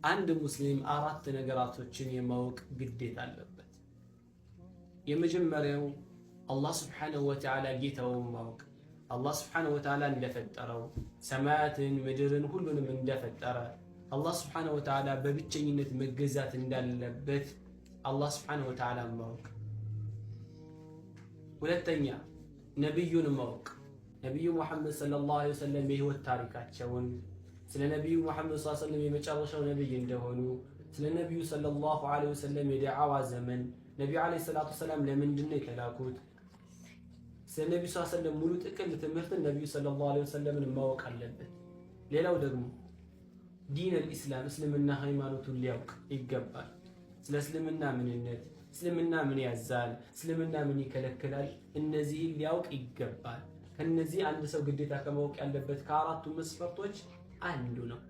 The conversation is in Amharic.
አንድ ሙስሊም አራት ነገራቶችን የማወቅ ግዴታ አለበት። የመጀመሪያው አላህ سبحانه وتعالى ጌታውን ማወቅ፣ አላህ سبحانه وتعالى እንደፈጠረው፣ ሰማያትን ምድርን ሁሉንም እንደፈጠረ፣ አላህ سبحانه وتعالى በብቸኝነት መገዛት እንዳለበት አላህ سبحانه وتعالى ማወቅ። ሁለተኛ ነቢዩን ማወቅ፣ ነቢዩ ሙሐመድ صلى الله عليه وسلم የህይወት ታሪካቸውን፣ ስለ ነቢዩ ሙሐመድ صلى الله عليه وسلم የመጨረሻው ነቢይ እንደሆኑ፣ ስለ ነቢዩ صلى الله عليه وسلم የደዓዋ ዘመን፣ ነቢዩ عليه الصلاة والسلام ለምንድን ነው የተላኩት፣ ስለ ነቢዩ صلى الله عليه وسلم ሙሉ ጥቅል ትምህርትን ነቢዩ صلى الله عليه وسلم ን ማወቅ አለበት። ሌላው ደግሞ دين الإسلام እስልምና ሃይማኖቱን ሊያውቅ ይገባል። ስለ እስልምና ምንነት፣ እስልምና ምን ያዛል፣ እስልምና ምን ይከለክላል፣ እነዚህን ሊያውቅ ይገባል። ከነዚህ አንድ ሰው ግዴታ ከማወቅ ያለበት ከአራቱ መስፈርቶች አንዱ ነው።